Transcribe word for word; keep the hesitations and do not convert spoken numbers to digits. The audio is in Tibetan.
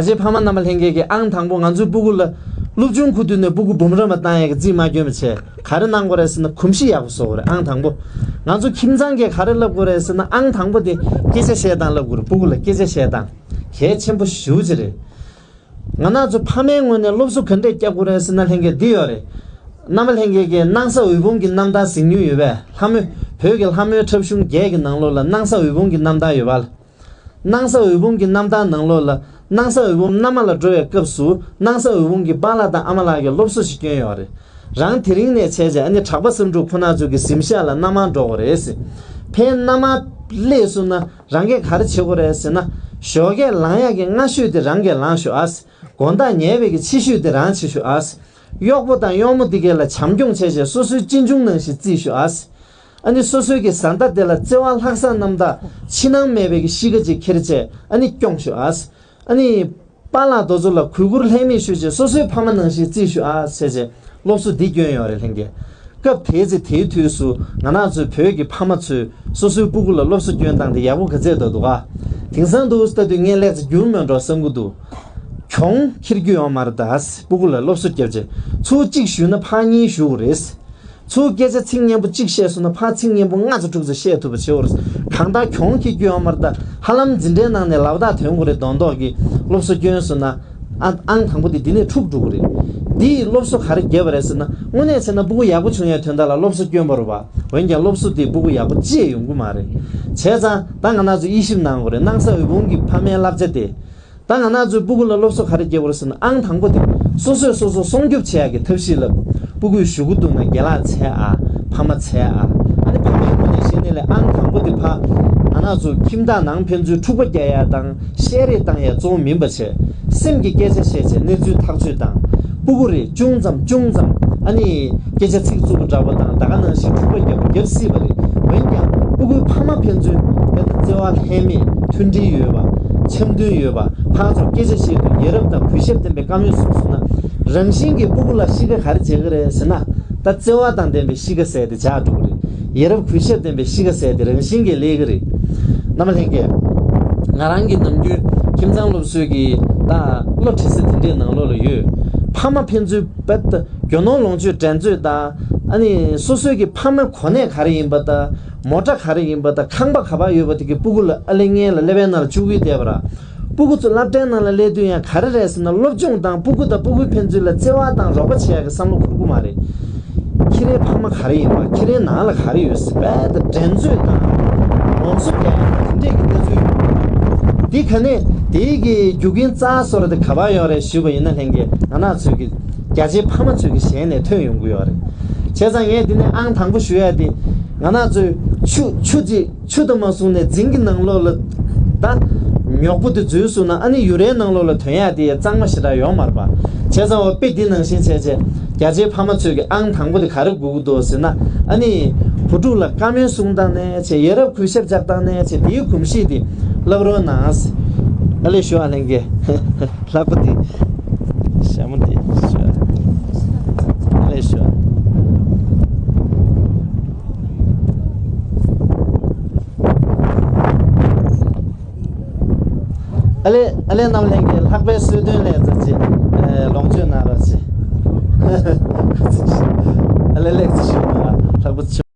རྒྱ་ཆེའི་ཕ་མ་རྣམ་པ་ལྷན་རྒྱས་ཀྱིས་ཨང་དང་པོ་ང་ཚོའི་སྤུ་གུ་ལ་སློབ་ཆུང་ཁུ་དུས་ནས་སྤུ་གུ་འབུམ་རམས་པ་བཏང་ཡས་ཀྱི་རྩིས་མ་སྐྱོན་པ་བྱས། ག་རེ་གནང་དགོས་རེད་ཟེར་ན་གོམས་གཤིས་ཡག་པོ་བཟོ་དགོས་རེད། ཨང་དང་པོ། ང་ཚོ་ཁྱིམ་ཚང་གིས་ག་རེ་བསླབ་དགོས་རེད་ཟེར་ན་ཨང་དང་པོ་དེ་སྐད་ཆ་བཤད་སྟངས་བསླབ་དགོས་རེད། སྤུ་གུ་ལ་སྐད་ཆ་བཤད་སྟངས་གལ་ཆེན་པོ་ཞེ་པོ་ཅིག་རེད། ང་རང་ཚོ་ཕ་མའི་ངོས་ནས་སློབ་གསོ་ག་འདྲས་རྒྱག་དགོས་རེད་ཟེར་ན་ལྷན་རྒྱས་འདི་ཡོད་རེད། རྣམ་པ་ལྷན་རྒྱས་ཀྱིས་སྣང་ས་འོད་འབུམ་གྱི་རྣམ་ཐར་གཟིགས་མྱོང་ཡོད་པས། ལྷ་མོའི་བོད་ཀྱི་ལྷ་མོའི་འཁྲབ་གཞུང་བརྒྱད་ཀྱི་ནང་ལོགས་ལ་སྣང་ས་འོད་འབུམ་གྱི་རྣམ་ཐར་ཡོད་པ། སྣང་ས་འོད་འབུམ་གྱི་རྣམ་ཐར་ནང་ལོགས་ལ་སྣང་ས་འོད་འབུམ་མནའ་མ་ལ་འགྲོ་བའི་སྐབས་སུ་སྣང་ས་འོད་འབུམ་གྱི་པཱ་ལགས་དང་ཨ་མ་ལགས་ཀྱིས་སློབ་གསོ་ཞིག་བསྐྱོན་ཡོད་རེད། རང་དེ་རིང་ནས་བྱས་རྗེས་ཨ་ནི་གྲགས་པ་བསམ་འགྲུབ་ཁོ་ན་ཚོ་གི་གཟིམ་ཤག་ལ་མནའ་མར་འགྲོ་དགོས་རེད་ཟེར། ཕན་མནའ་མར་སླེབས་སོང་ན་རང་གིས་ག་རེ་བྱེད་དགོས་རེད་ཟེར་ན། ཞོགས་ཀས་ལངས་ཡག་གི་སྔ་ཤོས་དེ་རང་གིས་ལངས་ཤོག་ཨ། དགོང་དག་ཉལ་བའི་གི་ཕྱི་ཤོས་དེ་རང་བྱེད་ཤོག་ཨ། གཡོག་པོ་དང་གཡོག་མོ་དེ་གས་ལ་བྱམས་སྐྱོང་བྱས་རྗེས་སོ་སོའི་གཅེན་གཅུང་ནང་བཞིན་བརྩིས་ཤོག་ཨ། ཨ་ནི་སོ་སོའི་གི་བཟའ་ཟླ་དེ་ལ་བརྩེ་བ་ལྷག་བསམ་རྣམ་དག་ཕྱི་ནང་མེད་པའི་གི་གཤིས་ཀ་ཅིག་འཁྱེར་བྱས་ཨ་ནི་སྐྱོང་ཤོག་ཨ། ཨ་ནི་པཱ་ལགས་དེ་ཚོ་ལ་གུས་བཀུར་ལྷད་མེད་ཞུ་བྱས་སོ་སོའི་ཕ་མ་ནང་བཞིན་བརྩིས་ཤོག་ཨ་ཟེར་བྱས་སློབ་གསོ་འདི་བསྐྱོན་ཡོད་རེད་ལྷན་རྒྱས། སྐབས་དེའི་ཚེ་དེའི་དུས་སུ་ང་རང་ཚོའི་བོད་ཀྱི་ཕ་མ་ཚོས་སོ་སོའི་སྤུ་གུ་ལ་སློབ་གསོ་བསྐྱོན་སྟངས་དེ་ཡག་པོ་ག་ཚད་འདུག་འདུག་ག་དེང་སང་འདུག་ལྟ་དུས་ངས་ལེགས་ཚེ་འགྱུར་མེད་འགྲོ་བསམ་གྱི་འདུག་གྱོང་ཁྱེར་རྒྱུ་ཡོད་མ་རེད་ད། སྤུ་གུ་ལ་སློབ་གསོ་བརྒྱབ་རྗེས་ཚུར་གཅིག་ཞུས་ན་ཕར་གཉིས་ཞུ་དགོས་རེད། ཚུར་སྐད་ཆ་ཚིག་སྙན་པོ་གཅིག་བཤད་སོང་ན་ཕར་ཚིག་སྙན་པོ་ལྔ་ཙམ་དྲུག་ཙམ་བཤད་ཐུབ་པ་བྱེད་དགོས་རེད། གང་ལྟར་གྱོང་ཁྱེར་རྒྱུ་ཡོད་མ་རེད་ད། ཧ་ལམ་འཛིན་གྲྭའི་ནང་ནས་ལབ་རྟགས་ཐོན་དགོས་རེད་མདོག་མདོག་གི་སློབ་གསོ་བསྐྱོན་སོང་ན། ཨ་ཨང་དང་པོ་དེ་འདི་ནས་འཁྲུག་འགྲོ་གི་རེད། འདིས་སློབ་གསོ་ག་རེ་བརྒྱབ་པ་རེད་ཟེར་ན་དངོས་གནས་བྱས་ན་སྤུ་གུ་ཡག་པོ་བྱུང་ཡའི་དོན་དག་ལ་སློབ་གསོ་བསྐྱོན་པ་རེད་པ། འོན་ཀྱང་སློབ་གསོ་དེས་སྤུ་གུ་ཡག་པོ་ཅི་ཡང་ཡོང་གི་མ་རེད། བྱས་ཙང་ད་ང་རང་ཚོ་དབྱེ་ཞིབ་གནང་དགོས་རེད། སྣང་ས་འོད་འབུམ་གྱི་ཕ་མའི་བསླབ་བྱ་དེ། ད་ང་རང་ཚོའི་སྤུ་གུ་ལ་སློབ་གསོ་ག་རེ་བརྒྱབ་པ་རེད་ཟེར་ན་ཨང་དང་པོ་དེ་སོ་སོས་སོ་སོ་སྲུང་སྐྱོབ་བྱེད་ཡག་གི་ཐབས་ཤེས་ལ་སྤུ་གུས་ཞུ་གི་འདུག་ན་རྒན་ལགས་འཚོལ་ཨ། ཕ་མ་འཚོལ་ཨ། ཨ་ནི་ཕ་མའི་ངོས་ནས་བཤད་ནས་ལས་ཨང་དང་པོ་དེ་ཕ་ང་རང་ཚོ་ཁྱིམ་བདག་ནང་ཕན་ཚུན་འཁྲུག་པ་རྒྱག་ཡག་དང་། བཤད་རེས་བཏང་ཡ་གཙོ་བོ་མིན་པ་བྱས། སེམས་ཀྱི་སྐད་ཆ་བཤད་བྱས་གནས་ཚུལ་ཐག་གཅོད་དང་། སྤུ་གུ་རེད་ཅུང་ཙམ་ཅུང་ཙམ་ཨ་ནི་སྐད་ཆ་ཚིག་རྩུབ་པོ་འདྲ་པོ་དང་ད་ག་ནང་བཞིན་འཁྲུག་པ་རྒྱག་པ་རྒྱབ་སྲིད་པ་རེད། འོན་ཀྱང་སྤུ་གུའི་ཕ་མ་ཕན་ཚུན་དཔེ་ལྟ་བརྩེ་བ་ལྷད་མེད་མཐུན་སྒྲིལ་ཡོད་པ། འཆམ་མཐུན་ཡོད་པ། ཕར་ཚུར་སྐད་ཆ་བཤད་དུས་ཡ་རབས་དང་གུས་ཞབས་ལྡན་པའི་བཀའ་མོལ་གསུངས་སོང་ན། རང་བཞིན་གྱིས་སྤུ་གུ་ལ་གཤིས་ཀ་ག་རེ་བྱེད་ཀྱི་རེད་ཟེར་ན། ད་བརྩེ་བ་དང་ལྡན་པའི་གཤིས་ཀ་ཟེར་དེ་ཆགས་འགྲོ་གི་རེད། ཡ་རབས་གུས་ཞབས་ལྡན་པའི་གཤིས་ཀ་ཟེར་དེ་རང་བཞིན་གྱིས་སླེབས་ཀྱི་རེད། རྣམ་པ་ལྷན་རྒྱས། ང་རང་གིས་ནམ་རྒྱུན་ཁྱིམ་ཚང་སློབ་གསོའི་གི་ད་བློ་འདྲི་ས་དེ་འདྲའི་ནང་ལོགས་ལ་ཡོད། ཕ་མ་ཕན་ཚུན་བེད་རྒྱུ་ནོར་ལོངས་སྤྱོད་འགྲན་རྩོད་དང་། ཨ་ནི་སོ་སོའི་གི་ཕ་མའི་གོ་གནས་ག་རེ་ཡིན་པ་དང་། མོ་ཊ་ག་རེ་ཡིན་པ་དང་། ཁང་པ་ག་པར་ཡོད་པ་དེ་གི་སྤུ་གུ་ལ་ཨ་ལེ་ངན་ལ་ཀླད་པའི་ནང་ལ་བཅུག་གི་བསྡད་པ་ར། སྤུ་གུ་ཚོ་སློབ་གྲྭའི་ནང་ལ་སླེབས་དུས་ཡང་ག་རེ་རེད་ཟེར་ན་སློབ་སྦྱོང་དང་སྤུ་གུ་དང་སྤུ་གུའི་ཕན་ཚུན་ལ་བརྩེ་བ་དང་རོགས་པ་བྱེད་ཡག་གི་བསམ་བློ་འཁོར་གི་མ་རེད། ཁྱེད་རའི་ཕ་མ་ག་རེ་ཡིན་པ། ཁྱེད་རའི་ནང་ལ་ག་རེ་ཡོད་ཟེར་བས་ད་འགྲན་རྩོད་དང་ལོངས་སུ་སྤྱད་ཡག་དེ་འདྲས་ཀྱི་གནས་ཚུལ་ཡོད། འདི་ག་ནས་དེའི་གི་རྒྱུ་རྐྱེན་རྩ་བཟོ་ར་དེ་ག་པར་ཡོད་རེད་ཞུས་པ་ཡིན་ན་ལྷན་རྒྱས་ང་རང་ཚོའི་གི་རྒྱ་ཆེའི་ཕ་མ་ཚོའི་གི་ཞལ་ནས་ཐོན་ཡོང་གི་ཡོད་རེད། བྱས་ཙང་ངས་འདི་ནས་ཨང་དང་པོ་ཞུ་ཡ་དེ་ང་རང་ཚོའི་ཆུ་ཆུ་ཅིག་ཆུ་དུ་མ་བཟུང་ནས་རྫིང་གི་ནང་ལོགས་ལ་ད་ཉོག་པོ་དེ་འཛུལ་སོང་ན་ཨ་ནི་ཡུ་རའི་ནང་ལོགས་ལ་ཐོན་ཡག་དེ་གཙང་མ་ཞེ་དྲག་ཡོད་མ་རེད་པ། བྱས་ཙང་འོ་དཔེ་འདི་ནང་བཞིན་བྱས་བྱས་རྒྱ་ཆེའི་ཕ་མ་ཚོས་ཀྱི་ཨང་དང་པོ་དེ་ག་རེ་དགོས་ཀྱི་འདུག་ཟེར་ན། ཨ་ནི་བུ་ཕྲུག་ལ་བཀའ་མོལ་གསུང་སྟངས་ནས་བྱས། ཡ་རབས་གུས་ཞབས་རྒྱག་སྟངས་ནས་བྱས། དེའི་གོམས་གཤིས་དེ་བསླབ་རོགས་གནང་། ཨ་ལེ་ཞུ་ཨ་ལྷན་རྒྱས། ལྷག་པ་དེ་ཞྭ་མོ་དེ་ཞུ་ཨ། ཨ་ལེ་ཞུ་ཨ། ཨ་ལེ་ཨ་ལེ་རྣམ་ལྷན་རྒྱས་ལྷག་པའི་གསོལ་སྟོན་ལས་ཙམ་ཅིག་ཨེ་ལོངས་སྤྱོད་གནང་རོགས་ཅིག་ཨ་ལེ་ལེགས་ཅིག་ཞུ་ཨ། ལྷག་པ་ཆེ།